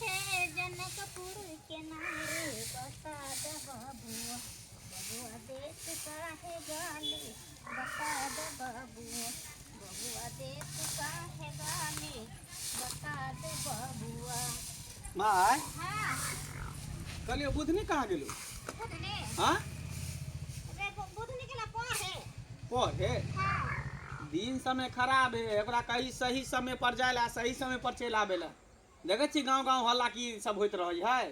छै जनकपुर के नारी बता दे बबुआ बबुआ देत काहे गाली बता दे बबुआ बबुआ देत काहे गाली बता दे बबुआ। माय। हाँ। कहलियो बुधनी कहाँ गेलो? बुधनी। हाँ। रे बुधनी के ला पढ़े। पढ़े? हाँ। दिन समय खराब है, ओकरा कही सही समय पर जाए ला, सही समय पर चलि आबे ला। देखै छी गाँव गाँव हल्ला की सब होइत रहै है,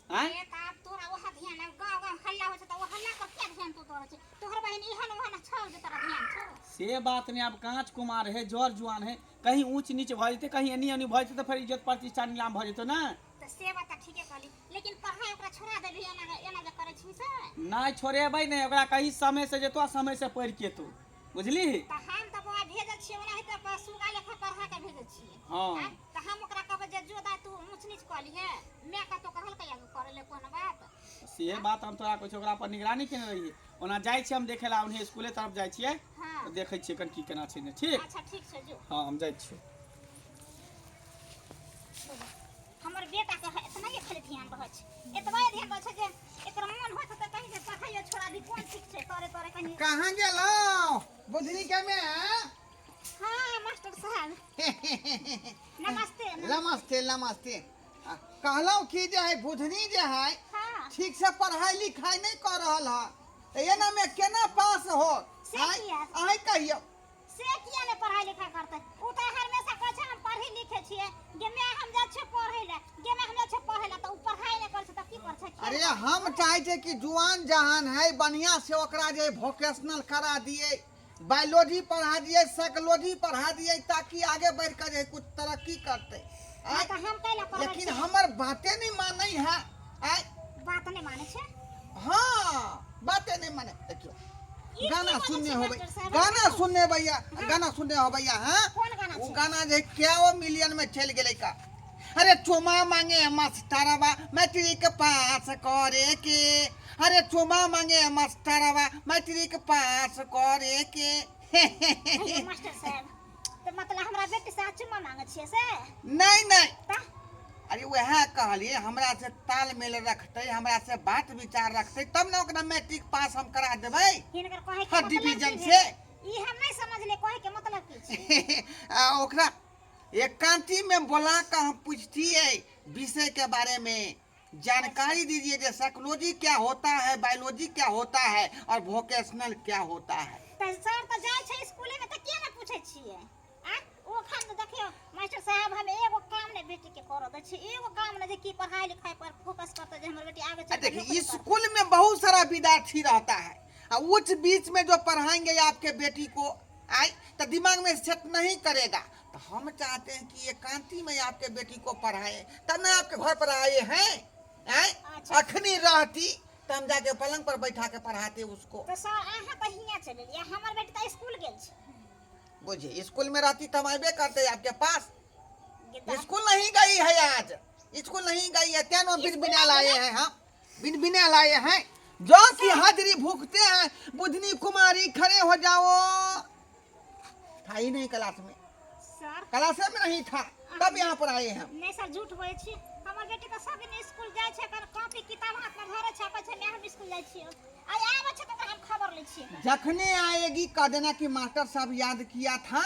आँय? ए त आब तोरा ओहा ध्यान आब गाँव गाँव हल्ला होइ छै त ओ हल्ला पर किया ध्यान तू तोरा छै? तोहर बहिन एहन ओहन छौ जे तोरा ध्यान छौ? से बात नहि, आब काँच कुमार है, जर जुआन है, कहीं ऊँच नीच भऽ जेतै, कहीं एनी ओनी भऽ जेतै तऽ फेर इज्जत प्रतिष्ठा नीलाम भऽ जेतौ ने। तऽ से बात तऽ ठीके कहली, लेकिन पढ़ाइ ओकरा छोड़ा देबही एना एना जे करै छी से? नहि, छोड़ेबै नहि, ओकरा कही समय से जेतौ आ समय से पढ़ि के एतौ, बुझली? तऽ हम तऽ बौआ भेजै छियै ओनाहिते सुगा लेखा पढ़ा के भेजै छियै। हँ। आँय, तऽ हम ओकरा कहबै जे जो दाइ तू ऊँच नीच कऽ लिहे, माय कतौ कहलकै करै ले कोनो बात? से बात हम तोरा कहै छियौ, ओकरा पर निगरानी केने रहियै। ओना जाइ छियै हम देखै लए, ओन्हे स्कूले तरफ जाइ छियै। हँ। तऽ देखै छियै कनि की केना छै ने, ठीक? अच्छा ठीक छै, जो। हँ, हम जाइ छियौ। हमर बेटा के एतना ही खाली ध्यान रहै छै, एतबा ध्यान रहै छै जे एकर मन होइत तऽ कहीं जे पढ़ाइयो छोड़ा दी, कोन ठीक छै, तोरे तोरे कहीं। कहाँ गेलौ बुधनी के में? हाँ मास्टर साहब, नमस्ते। नमस्ते नमस्ते। कहलहुँ कि जे है बुधनी जे है हाँ। ठीक से पढ़ाई लिखाई नहीं कर रहल है, तऽ एना में केना पास हो? से किया? अहीं कहियौ। से किया ने पढ़ाई लिखाई करतै? उ तऽ हमेशा कहै छै हम पढ़े लिखे छियै, गे माय हम जाइ छियै पढ़ै लए, गे माय हम जाइ छियै पढ़ै लए, तऽ उ पढ़ाई नहि करै छै तऽ की करै छै? अरे हम चाहै छियै कि जुआन जहान है, बढ़िया से ओकरा जे वोकेशनल करा दिए, बायोलॉजी पढ़ा दिए, साइकोलॉजी पढ़ा दिए, ताकि आगे बढ़ के जे कुछ तरक्की करते। हाँ, तऽ हम कैला पढ़बै लेकिन छियै? हमर बाते नहीं मानै है। आय। बात नहीं मानै छै? हाँ, बाते नहीं माने। देखियो ई गाना की बोलै सुनने छै होबै, मास्टर साहब? गाना सुनने भैया, गाना सुनने हो भैया। हाँ। कोन गाना वो छै? गाना जे क्या वो मिलियन में चल गेलै का। अरे चुमा मांगे मास्टरवा मैट्रिक पास करे के, अरे चुमा मांगे मास्टरवा मैट्रिक पास करे के। अरे मास्टर साहब, तऽ मतलब हमरा बेटी से अहाँ चुम्मा मांगे छियै से? नहीं नहीं। तऽ? अरे वएह कहलिए, हमरा से तालमेल रखते, हमरा से बात विचार रखते, तब ना ओकरा मैट्रिक पास हम करा देबै। हिनकर कहै के फर्स्ट मतलब डिवीजन की से। भेल? ई हम नहीं समझले, कहै के मतलब की छै? आ, ओकरा एकांती में बोला के हम पूछतिए, विषय के बारे में जानकारी दीजिए, जे साइकोलॉजी क्या होता है, बायोलॉजी क्या होता है और वोकेशनल क्या होता है। तऽ सर तऽ जाइ छै स्कूले में, तऽ किया ने पूछै छियै? आ ओ खान तऽ देखियौ मास्टर साहब, हम एगो काम नहि बेटी के करऽ दै छी, एगो काम नहि जे की पढ़ाई लिखाई पर फोकस करतै जे हमर बेटी आगे चलि कऽ देखिए नौकरी करतै। स्कूल में बहुत सारा विद्यार्थी रहता है आ उच्च बीच में जो पढ़ाएंगे आपके बेटी को आए तो दिमाग में सेट नहीं करेगा। तो हम चाहते हैं कि एकांती में आपके बेटी को पढ़ाए, तब ना आपके घर पर आए हैं। आए? अच्छा। अखनी रहती तो हम जाके पलंग पर बैठा के पढ़ाते उसको। तऽ सर अहाँ तऽ हियाँ चलि एलियै, हमर बेटी तऽ स्कूल गेल छै। बुझिए स्कूल में रहती तब आबे करते आपके पास। गे स्कूल नहीं गई है आज, स्कूल नहीं गई है, तेनो बिन बिना लाए हैं, हम बिन बिना लाए हैं जो कि हाजिरी भूखते हैं। बुधनी कुमारी खड़े हो जाओ, था ही नहीं क्लास में। सर क्लास में नहीं था तब यहाँ पर आए हैं। नहीं सर, झूठ बोलै छी, हमर बेटी तऽ सब दिन स्कूल जाइ छै, एकर कॉपी किताब हाथ में धरे छै, कहै छै माय हम स्कूल जाइ छियै। आइ आबै छै तऽ ओकरा हम खबर लै छियै। जखने आएगी कह देना कि मास्टर साहब याद किया था,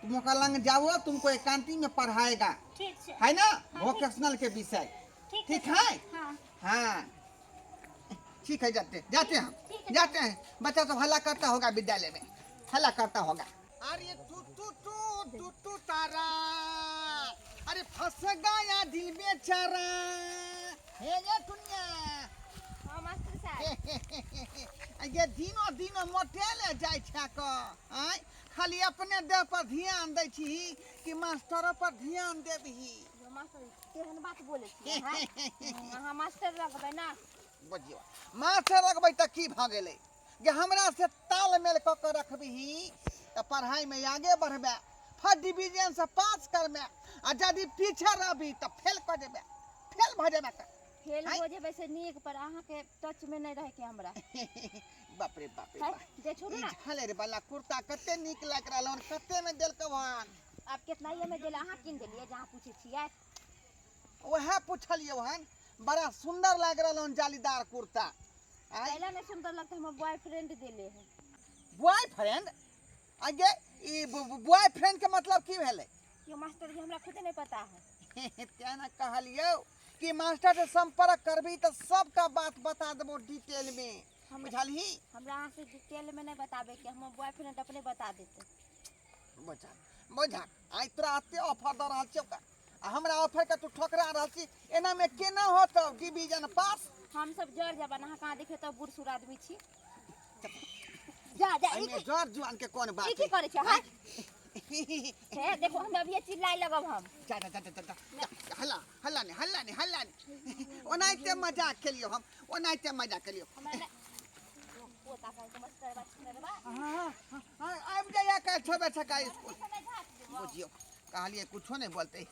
तुम ओकरा लंग जाओ, तुमको एकांती में पढ़ाएगा। ठीक छै। है ना? हाँ, वोकेशनल के विषय। ठीक। ठीक छै। है। हाँ। हाँ ठीक है, जाते जाते हम। ठीक है। जाते हैं। बच्चा सब हल्ला करता होगा, विद्यालय में हल्ला करता होगा। अरे तू तू तू तू तू तारा, अरे फंस गया दिल बेचारा, हे ये दुनिया। हाँ मास्टर साहब। ये दिनो दिनो मोटेले जाइ छै क, आँय? खाली अपने देह पर ध्यान दै छी कि मास्टरो पर ध्यान देबही? यौ मास्टर, केहन बात बोलै छियै अहाँ? अहाँ मास्टर रखबै ना? बुझियौ, मास्टर रखबै तऽ की भऽ गेलै? जे हमरा से तालमेल कऽ के रखबही तऽ पढ़ाइमे आगे बढ़बै, फर्स्ट डिवीजन से पास करबै, आ यदि पीछे रहबही तऽ फेल कऽ जेबै, फेल भऽ जेबै तऽ। फेल आँय? हो जेबै से नीक, पर अहाँके टच में नहि रहैके हमरा। बाप रे बाप रे। है, बाप। जे छोड़ू ई ना। झालर वाला कुर्ता कते नीक लागि रहल हन, कते में देलकौ हन? आब केतना में देल, अहाँ कीन देलियै जे अहाँ पूछै छियै? वएह पुछलियौ हन। बड़ा सुंदर लागि रहल हन जालीदार कुर्ता। आय पहला नहीं सुंदर लगता, हमर बॉयफ्रेंड देले है। बॉयफ्रेंड? आगे ई बॉयफ्रेंड के मतलब की भेलै? यो मास्टर जी हमरा खुदे नहीं पता है। तें ने कहलियौ कि मास्टर से संपर्क करबी तऽ सबटा बात बता देबो डिटेल में, बुझलही? हमरा अहाँ से डिटेल में नहीं बताबे के, हमर बॉयफ्रेंड अपने बता देते। बुझा बुझा, आइ तोरा एते ऑफर दऽ रहल छियौ आ हमरा ऑफर के तू ठोकरा रहल छी, एना में केना होतौ डिवीजन पास? हम सब जर जबान अहाँ कहाँ देखे तो बूढ़ सूढ़ आदमी छी। जा जा, ई एहिमे जर जुआन के कोन बात? ई की करै छै? हाँ हे देखो, हम अभी चिल्लाए लगब हम। जा जा जा जा जा जा, हल्ला हल्ला नहीं, हल्ला नहीं, हल्ला नहीं। ओनाहिते मजाक केलियौ हम, ओनाहिते मजाक केलियौ। हमरा नहि पोता कहै छै मास्टर बा छिनरबा। हाँ हाँ, आबि जाइए काल्हि 6 बजे सकाल स्कूल। समय झाँक देबो। बुझियौ, कहलियै कुछो नहि बोलतै,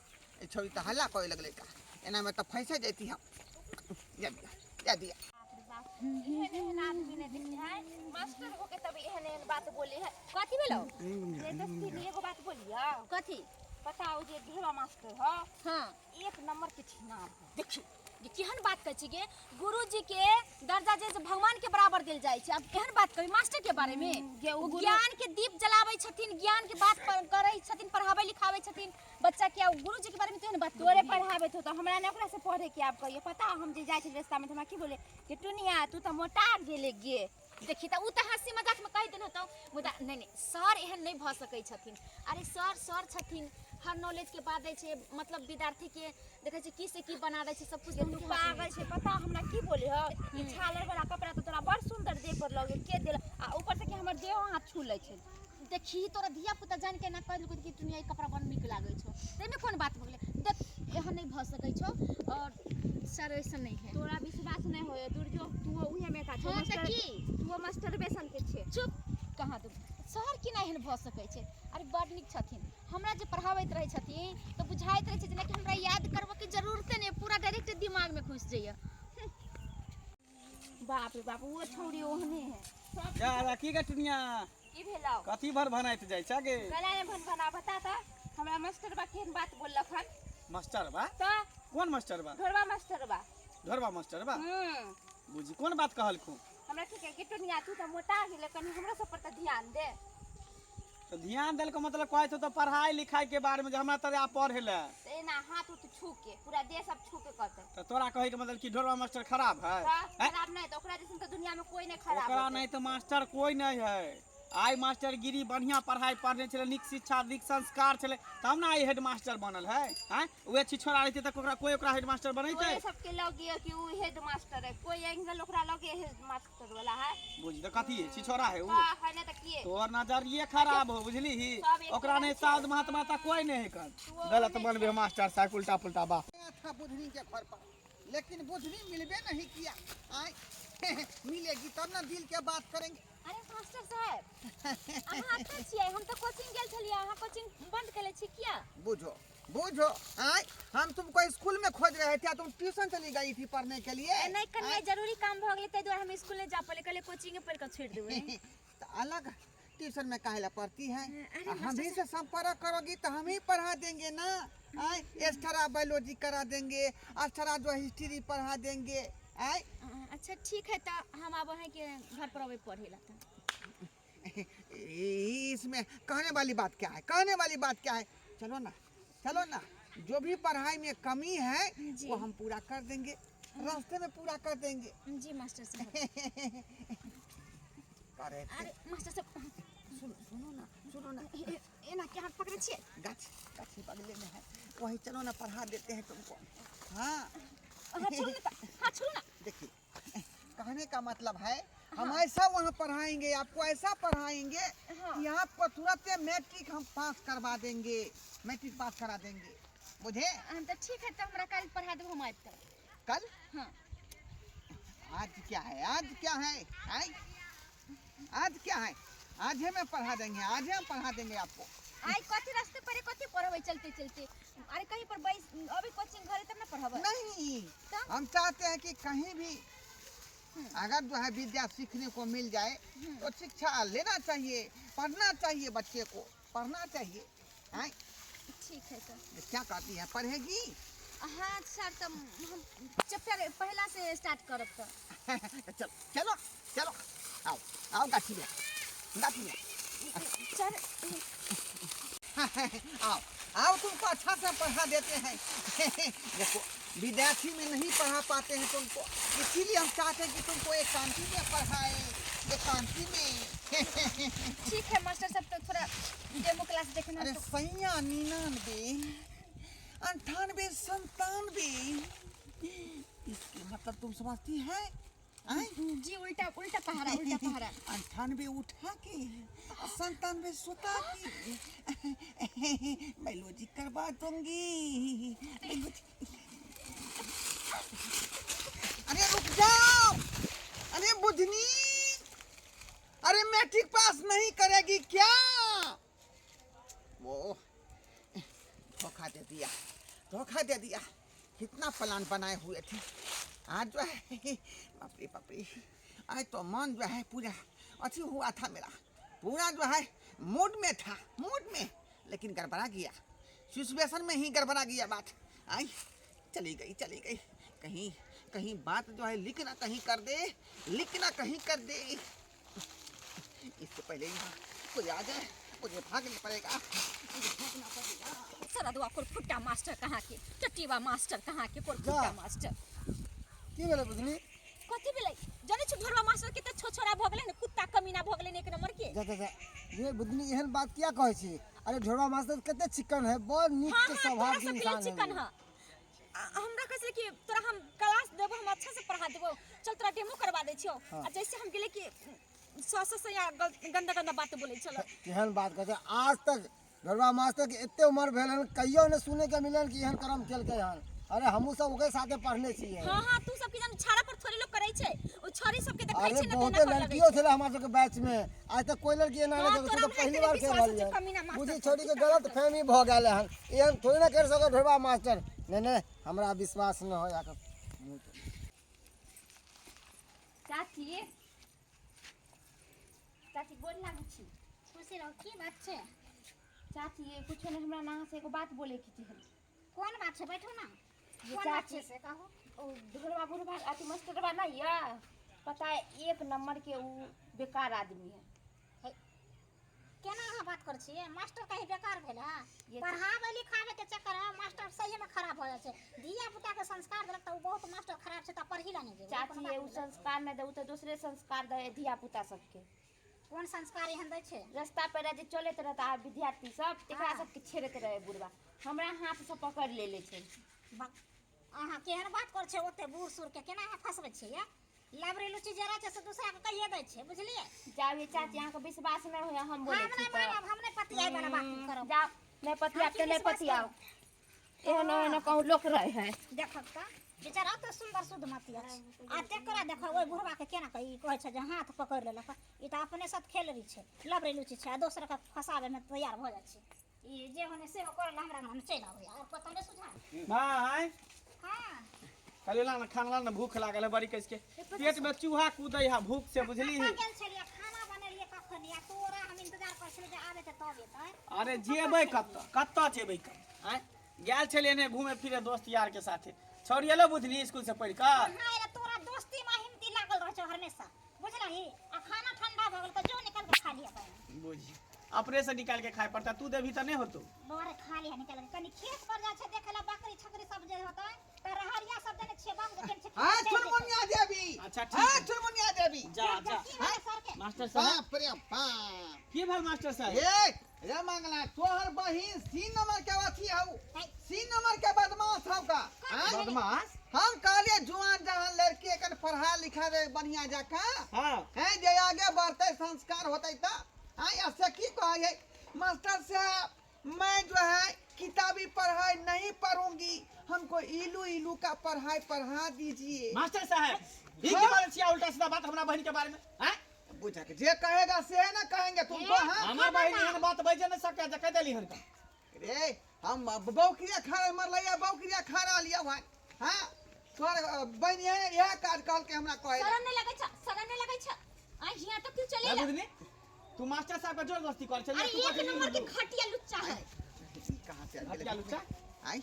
ई छौड़ी तऽ हल्ला करे लगलै का, एनामे तऽ फँसि जैती हम। जा दिया जा दिया। बाप रे बाप, एहन एहन आदमी नहि देखले है, मास्टर होके तब एहन एहन बात बोले है। कथी भेलौ? जे दस्ती एगो बात बोलियो। कथी? बताओ जे ढेवा मास्टर ह। हाँ। एक नंबर के छिनार ह। देखियौ जे केहन बात कहै छी गे, गुरुजी के दर्जा जे भगवान के बराबर देल जाइ छै, अब एहन बात कहबै मास्टर के बारे में? गे ओ ज्ञान के दीप जलाबै छथिन, ज्ञान के बात करै छथिन, पढ़ाबै लिखाबै छथिन बच्चा के, आ गुरुजी के बारे में तो एहन बात तोरे पढ़ाबैत हो तऽ हमरा ने ओकरा से पढ़े के आब कहियो। पता हम जे जाइ छलियै रास्ता में तऽ हमरा की बोले कि टुनिया तू तऽ मोटा गेले गे। देखी तऽ उ तऽ हंसी मजाक में कहि देने होतौ, मुदा नहि नहि, सर एहन नहि भऽ सकै छथिन। अरे सर सर छथिन, हर नॉलेज के बात दै छै, मतलब विद्यार्थी के देखै छै की से की बना दै छै सब कुछ। तू पागल छै। पता हमरा की बोले ह, ई छालर वाला कपड़ा तऽ तोरा बड़ सुंदर देह पर लगे, के देल? आ ऊपर से कि हमर देहो हाथ छू लै छै। देखी तोरा धिया पुता जान के ना कहि देलकौ कि टुनिया ई कपड़ा बड़ नीक लागै छौ, ताहिमे कोन बात भऽ गेलै? देख, एहन नहि भऽ सकै छौ और सर ऐसन नहीं है। तोरा विश्वास नहीं होय दुर्जो, तू उहे में का छौ। हाँ तऽ मास्टर की तू मास्टर बेसन के छे। चुप, कहाँ तू सर की ना एहन भऽ सकै छै। अरे बड़ नीक छथिन, हमरा जे पढ़ाबैत रहै छथिन तऽ बुझाइत रहै छै जेनाकि हमरा याद करबऽके जरूरते नहि, पूरा डायरेक्ट दिमागमे घुसि जाइए। बाप रे बाप, वो छौड़ी ओहने है। जा जा, की गे टुनिया? की भेलौ? कथी भर भनाइत जाइ छै गे? कला ने भन भना, बता त हमरा मास्टर बा केहन बात बोललक हन। मास्टर बा? तऽ कोन मास्टर बा? ढोरबा मास्टर बा। ढोरबा मास्टर बा? हम्म। बुझी कोन बात कहलखुन? हमरा की कहे कि टुनिया तू तऽ मोटा गेले, कनी हमरो सब पर तऽ ध्यान दे। तऽ ध्यान देलको मतलब कहै छौ तऽ पढ़ाई लिखाई के बारे में जे हमरा तोरा पढ़े ले। तऽ एना हाथ उथ छू के पूरा देह सब छू के कहते। तऽ तोरा कहै के मतलब कि ढोरबा मास्टर खराब है? तऽ हैं? खराब नहीं तऽ ओकरा जैसन तऽ दुनिया में कोई नहीं खराब ओकरा होतै। नहीं तऽ मास्टर कोई नहीं है। आइ मास्टरगिरी बढ़िया पढ़ाई पढ़ने छलै, नीक शिक्षा नीक संस्कार छलै तब ने आइ हेडमास्टर बनल है। आँय उहे छिछोरा रहतै तऽ ओकरा कोई ओकरा हेडमास्टर बनेतै? तोरे सबके लगे कि उ हेड मास्टर है, कोई एंगल ओकरा लगे हेड मास्टर वाला है। बुझ तऽ कथी है, छिछोरा है उ? का है ना तऽ किए तोहर नजरिए खराब हो, बुझली ही? सब एक ओकरा नहीं तरह साध महात्मा तऽ कोई नहीं है कर गलत बनबे मास्टर साहब उल्टा पुल्टा बा। गया था बुधनी के घर पर, लेकिन बुधनी मिलबे नहीं किया। आय मिलेगी तब ना दिल के बात करेंगे। अरे मास्टर साहब, अहाँ एतऽ छियै? हम तऽ कोचिंग गेल छलियै, अहाँ कोचिंग बंद केले छी किया? बुझो बुझो, आय हम तुमको स्कूल में खोज रहे थे, तुम ट्यूशन चली गई थी पढ़ने के लिए। नहि, कनिया जरूरी काम भऽ गेलै, ताहि दुआरे हम स्कूल नहि जा पड़लै, कहलियै कोचिंगे पढ़ि कऽ छोड़ि देबै। तो अलग ट्यूशन में काहे ला पढ़ती है? अरे हम ही से संपर्क करोगी तो हम ही पढ़ा देंगे ना। आय एक्स्ट्रा बायोलॉजी करा देंगे, एक्स्ट्रा जो हिस्ट्री पढ़ा देंगे। आय अच्छा ठीक है, तऽ हम आब अहाँके घर पर अबै पढ़े ला तऽ। इसमें कहने वाली बात क्या है, कहने वाली बात क्या है? चलो ना चलो ना, जो भी पढ़ाई में कमी है जी। वो हम पूरा कर देंगे, रास्ते में पूरा कर देंगे। जी मास्टर साहब। अरे अरे मास्टर साहब, सुनो सुनो ना, सुनो ना। एना के हाथ पकड़े छियै? गाछ गाछ बगले में है वही, चलो ना पढ़ा देते हैं तुमको। हाँ हाथ छोड़ू ना तऽ, हाथ छोड़ू ना। देखिए, कहने का मतलब है हम ऐसा वहाँ पढ़ाएंगे आपको, ऐसा पढ़ाएंगे कि आपको तुरंत मैट्रिक हम पास करवा देंगे, मैट्रिक पास करा देंगे। बुझे? हम तऽ ठीक है, तऽ हमरा काल्हि पढ़ा देब, हम आबि तऽ। कल? हाँ। आज क्या है, आज क्या है, आय आज क्या है? आज ही में पढ़ा देंगे, आज ही हम पढ़ा देंगे आपको। आइ कथी रास्ते पर कथी पढ़बै चलते चलते? अरे कहीं पर बैस अभी कोचिंग घरे तब ना पढ़बै। नहीं, तब? हम चाहते हैं कि कहीं भी अगर जो है विद्या सीखने को मिल जाए तो शिक्षा लेना चाहिए, पढ़ना चाहिए, बच्चे को पढ़ना चाहिए। आय ठीक है सर। क्या कहती है, पढ़ेगी? हाँ। सर तऽ हम चैप्टर पहला से स्टार्ट करब तऽ। चलो चलो चलो, आओ आओ गाछी में, गाछी में। सर आओ आओ, तुमको अच्छा से पढ़ा देते हैं। देखो विद्यार्थी में नहीं पढ़ा पाते हैं तुमको, इसीलिए हम चाहते हैं कि तुमको एकांति में पढ़ाए, एकांति में। ठीक है मास्टर साहब, तो थोड़ा डेमो क्लास देखना। अरे तो सैया 99 98 97, इसके मतलब तुम समझती है? आय? जी उल्टा उल्टा पहाड़ा, उल्टा पहाड़ा। 98 उठा के 97 सुता के मैं लॉजिक करवा दूंगी, मैं लॉजिक। अरे रुक जाओ, अरे बुधनी, अरे मैट्रिक पास नहीं करेगी क्या? वो धोखा दे दिया, धोखा दे दिया। कितना प्लान बनाए हुए थे आज जो है, बाप रे बाप रे, आज तो मन जो है पूरा अथी हुआ था मेरा, पूरा जो है मूड में था, मूड में, लेकिन गड़बड़ा गया, सिचुएशन में ही गड़बड़ा गया बात। आई चली गई, चली गई, कहीं कहीं बात जो है लिख ना कहीं कर दे, लिख ना कहीं कर दे। इससे पहले यहाँ कोई आ जाए, मुझे भागना पड़ेगा, मुझे भागना पड़ेगा। सरदुआ कोरफुट्टा मास्टर कहाँ के, टटीवा मास्टर कहाँ के, कोरफुट्टा जा। मास्टर। की भेलै बुझली? कथी भेलै जानै छी? ढोरवा मास्टर के तऽ छोछोरा भऽ गेलै ने, कुत्ता कमीना भऽ गेलै ने एक नंबर के। जा जा जा, ये बुधनी एहन बात किया कहै छी? अरे ढोरवा मास्टर कते चिकन है, बड़ नीक हाँ के हाँ, स्वभाव तोरा के सबके लेल इंसान है। चिकन है। हमरा कहै छलै कि तोरा हम क्लास देबो, हम अच्छा से पढ़ा देबो, चल तोरा डेमो करवा दै छियौ। हाँ। आ जैसे हम गेलै कि सौ सौ से या गंदा गंदा बात बोलै छलै। केहन बात कहै छै? आज तक ढोरवा मास्टर के एते उम्र भेल हन, कहियो नहि सुने के मिलल कि एहन कर्म केलकै हन। अरे हमहूँ सब ओकरे साथे पढ़ने छियै। हाँ हाँ, तू सबके जन छाड़ा पर थोड़े लोग करै छै, ओ छड़ी सबके देखै अरे छै ने, बहुते तेना कर लगै लड़कियों छै। छलै हमरा सबके बैच में, आज तक कोई लड़की एना हाँ, नहि केलकै, तोरा तू तऽ भाई पहली के बार विश्वास कहि रहलियै। छै, कमीना मास्टर बुझी सब, छोड़ी के कुत्ता गलत मास्टर। फहमी भऽ गेल हन, एहन थोड़े ने करि सकै ढोरवा मास्टर। नहि नहि, हमरा विश्वास नहि होय। चाची, चाची, गोर लागै छी। खुशी रहू, की बात छै? चाची, ये कुछो नहीं, हमरा ना से एगो बात बोले के छै। कोन बात छै? बैठू ना। ये कोन बात चाची- छै से कहू। ओ ढोरवा बुढ़वा अथी मास्टरवा नहीं है, पता है, एक नंबर के ऊ बेकार आदमी है। केना अहाँ बात करै छियै? मास्टर कहीं बेकार भेल है? ये- पढ़ाबै लिखाबै के चक्कर में मास्टर सही में खराब हो जाइ छै। धिया पुता के संस्कार देलक तऽ ओ बहुत मास्टर खराब छै तऽ पढ़ी ला नहि जेबै। चाची, कोनो ये बात ऊ भेलै? संस्कार नहीं दे, ऊ तो दूसरे संस्कार दे धिया पुता सबके। कोन संस्कार एहन दै छै? रास्ता पर जे चलैत रहता है विद्यार्थी सब, तेकरा हाँ। सबके छेड़ैत रहे बुढ़वा, हमरा हाथ से पकड़ ले ले छै। अहाँ केहन बात करै छियै? ओते बूढ़ सूढ़ के केना अहाँ फंसबै छियै? लबरी लुच्ची जे रहै छै से दूसरा के कहिए दै छै, बुझलियै? जाओ ये चाची, अहाँके विश्वास नहीं होया हम बोले हम छी नहि तऽ। मानब, हम नहि पतियाइ वाला बात करब। जाओ, नहीं पतियाब हम तऽ की नहीं विश्वास पतियाओ, एहन एहन कहूँ लोक रहे है। देखब तऽ बेचारा तऽ सुन्दर शुद्ध मती अछि, आ तेकरा देखब, ओहि बुढ़वा के केना कऽ ई कहै छै जे हाथ पकड़ि लेलक। ई तऽ अपने साथ खेल रही छै, लबरे लुच्ची छै, आ दोसर के फंसाबै मे तैयार भऽ जाइ छै। ई जे होने से करल, हमरा अंगना चलि आबैया आओर पता नहि सुझाय। भाय। हाँ। कहलियै ला ना खाना, ला ना, भूख लागल है बड़ी कस के, पेट में चूहा कूदै है भूख से, बुझली? कतऽ गेल छलियै? खाना बनेलियै कखन आ तोरा हम इंतजार करै छलियै जे आबे तऽ तब एतै। अरे जेबै कतऽ, कतऽ जेबै कतऽ? आँय, गेल छलियै एने घूमे फिरे दोस्त यार के साथे। छौड़ी एलो बुझली स्कूल से पढ़ि कऽ? हाँ, एला तोरा दोस्ती में हिम्मती लागल रहै छौ हमेशा, बुझलही? आ खाना ठंडा भऽ गेल तऽ जो निकाल के खा लिअ पहिने। बुझी अपने से निकाल के खाए पड़ता, तू देबही तऽ नहि होतो। बड़ खा लिअ निकाल के। कनी खेत पर जाइ छै देखे ला, बकरी छकरी सब जे होतै तऽ रहरिया सब देने छियै, बाग जे केने छियै, हाँ खेत चलि जेतै। चुनमुनिया देवी। अच्छा, ठीक हाँ है। चुनमुनिया देवी। जा जा। की भेलै सर के? मास्टर साहब। बाप रे बाप। की भेल मास्टर साहब? ए रे मंगला, तोहर बहिन सी नंबर के अथी हौ, सी नंबर के बदमाश हौ का? हाँ? बदमाश? हम कहलिए जुआन जहान लड़की एखन पढ़ा लिखा दे बढ़िया जकाँ, हाँ, हैं, जे आगे बढ़ते संस्कार होते तऽ हाँ, ऐसे की कहै है मास्टर साहब, मैं जो है किताबी पढ़ाई नहीं पढ़ूंगी, हमको इलू इलू का पढ़ाई पढ़ा दीजिए। मास्टर साहब, ई की बात छियै उल्टा सीधा बात हमरा बहिन के बारे में? आँय? बुझक जे कहेगा से है ना कहेंगे तुमको। हाँ। हमर बहिन एहन बात बाजि नहि सकै जे कहि देली हन। रे हम बौकरिया खा मरलै, बौकरिया खा रहलियै वहाँ। हाँ, तोहर बहिन इएह इएह काज कहलकै हमरा कहै। शरम नहीं लगै छ? शरम नहीं लगै छ? आ हियां तो क्यों चले ए ला? बुधनी, तू मास्टर साहब के जोर दोस्ती कर छलियै? अरे तू एक कथी नंबर के घटिया लुच्चा है। ई कहाँ से आबि गेलै? घटिया लुच्चा? आइ।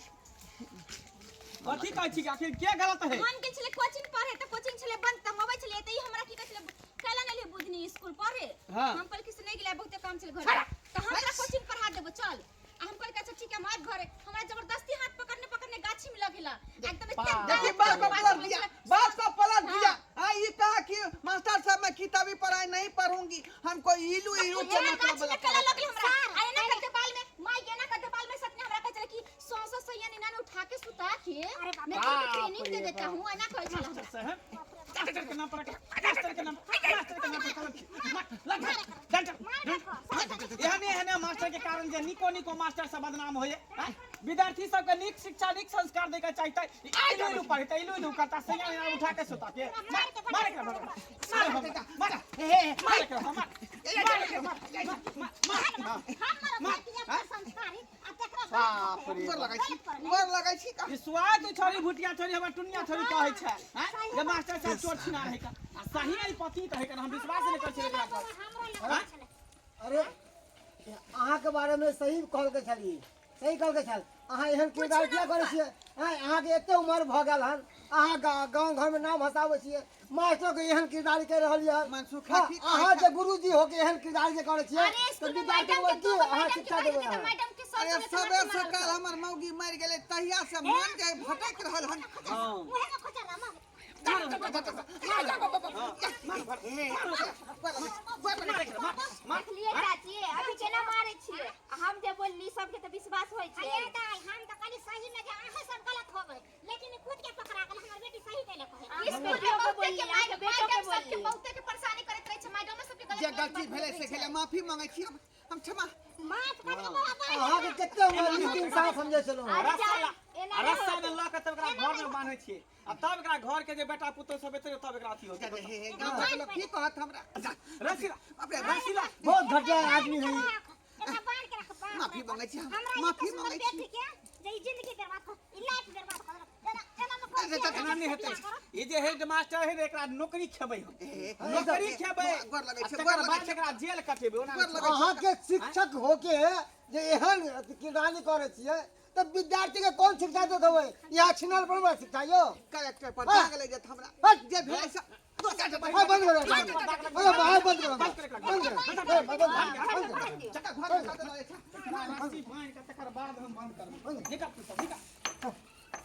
कथी कहै छी आखिर के गलत है? हम गेल छलै कोचिंग पढ़े तऽ कोचिंग छलै बंद, तऽ हम अबै छलियै तऽ ई हमरा की कहै छलै, कैला नहि एलियै बुधनी स्कूल पढ़े? हाँ। हम कहलियै कि से नहि गेलियै, बहुते काम छलै घरे, तऽ हम तोरा कोचिंग पढ़ा देबो चल। आ हम कहलियै अच्छा ठीक है, हम आबि घरे, हमरा जबरदस्ती हाथ पकड़ने पकड़ने गाछी में लऽ गेला एकदम एते देखी गलत बात को बात पलट बोलै दिया, छलै। बात को पलट दिया। हाँ, ये कहा कि मास्टर साहब मैं किताबी पढ़ाई नहीं पढ़ूंगी, हमको इलू इलू के एना मतलब गाछी में वाला कला लगल हमरा, आ एना करते बाल में माई एना करते बाल में सपने हमरा कहै छलै कि सौ सौ सैया निना ने उठा के सुता के मैं तोरा ट्रेनिंग दे देता हूँ, एना कहै छलै हमरा। साहब मास्टर के नाम पर, मास्टर के नाम, मास्टर के नाम पर कलंक। लग डंडा एहने एहने मास्टर के कारण जे निको निको मास्टर सब बदनाम होइए। आँय? विद्यार्थी सबके नीक शिक्षा नीक संस्कार दै के चाही त इलू इलू पढ़े त इलू इलू करता, सैया निना उठा के सुता के मार मार के मार मार मार के मार मार के मार मार मार हम मरब कि अपना संस्कारी आ तकरा बाप रे गोर लगै छी, गोर लगै छी का। ई स्वाद छोरी भुटिया छोरी हमर टुनिया छोरी कहै छै आँय? जे मास्टर साहब चोर छिना रहै का आ सही ई पति त है का, हम विश्वास नहि करै छियै एकरा पर। हमरो लगै छलै। अरे अहाँके बारेमे सही कहलकै छली, सही कहलकै छल। अहाँ एहन किरदार किया करै छियै? आँय, अहाँके एते उमर भऽ गेल हन, अहाँ गाँव घरमे नाम हँसाबै छियै, मास्टरके एहन किरदारी करि रहलियै हन। मनसुख हाँ, की अहाँ जे गुरुजी होके एहन किरदारी जे करै छियै अरे तऽ स्कूल में विद्यार्थी मैडम के की दू गो अहाँ मैडम के शिक्षा कहि देबै देतै तऽ अहाँ? मैडम के सर अरे समेत सबेर हमरा सकाल मारलकै। हमर मौगी मरि गेलै तहिया से मन जे भटक रहल हन। हाँ उहे में खोजल रह मर। देखलियै चाची अभी केना मारै छियै, आ हम जे बोलली सबके तऽ विश्वास होइ छै। अरे दाइ, हम तऽ कहली सही में जे अहाँ सब गलत होबै, लेकिन ई खुद के पकड़ा गेल, हमर बेटी सही कैले कहै। स्कूल में बहुते के मैडम सबके बहुते के परेशानी करैत रहै छै, मैडम सबके गलत जे गलत गलती बात भेलै से बोलैत रहै भेलै, छै। माफी मांगै छी हम, हम क्षमा। माफ कर दे बाबा। अहाँके कते उमर 3 साल समझै छलहुँ हँ। अरे रस्सा चाची, एना नहि रस्सा में लऽ के तब एकरा घर में बान्है छियै आ तब एकरा घर के जे बेटा पुतोह सब एतै तब एकरा अथी होतै। हे हे गाँव के लोग की कहत हमरा? रसीला बाप रे रसीला बहुत घटिया आदमी है ई। एकरा बान्ह के रख, बाप रे माफी बाप। मांगै छी हम, हमरा ई माफी सुन्दर मांगै छी। बेटी के जे ई जिंदगी बर्बाद कर, ई लाइफ बर्बाद कर देलक। एना एना में कोई एना नहि हेतै, ई जे हेड मास्टर है ने एकरा नौकरी खेबै हम, हे, नौकरी खेबै, गोर लगै आ छै, तकर गोर लगै बाद छै। एकरा जेल कटेबै। ओना गोर नहि लगै छै। अहाँके शिक्षक होके जे एहन किरदानी करै छियै तऽ विद्यार्थी के कोन शिक्षा देत होबै? यहाँ छिनल पर शिक्षा यौ कलेक्टर पर हाँ। दाग लागि जायत हमरा। हट। जे भेलै से दोसर के हाँ, बंद करो, बंद करो। अरे, बाहर बंद करो, बंद करो, बंद करो, ए, बंद करो, बंद करो। चका घर में साथ लगे छै। रस्सी बान्हि के तकर बाद हम बंद करबै। निकल तू सब, निकल।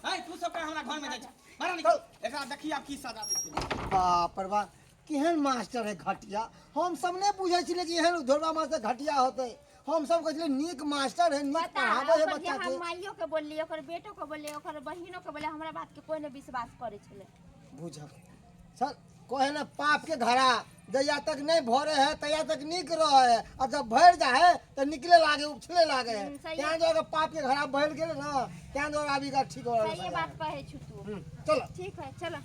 है तू सब हमरा घर में जाइ छ, बाहर निकल। एकरा देखी आब की सजा दै छै। बाप रे बाप, केहन मास्टर है घटिया। हम सब नहि बुझै छलियै कि एहन धोरबा मास्टर घटिया होतै। हम सब कहै छलियै नीक मास्टर है, नीक पता पढ़ाबै है ओकर जे बच्चा हम के। माइयो के बोलली, ओकर बेटो के बोलली, ओकर बहिनो के बोलली, हमरा बात के कोई नहि विश्वास करै छलै। बुझल सर कहे ना, पाप के घड़ा जहिया तक नहीं भरे है तहिया तक नीक रहे है, और जब भर जाए है तो निकले लागे, उछले लागे है। सही। तें दुआरे पाप के घड़ा भर गेल ना, तें दुआरे अभी का ठीक हो रहल सही है। बात कहै छु तू। चलो ठीक है, चलो।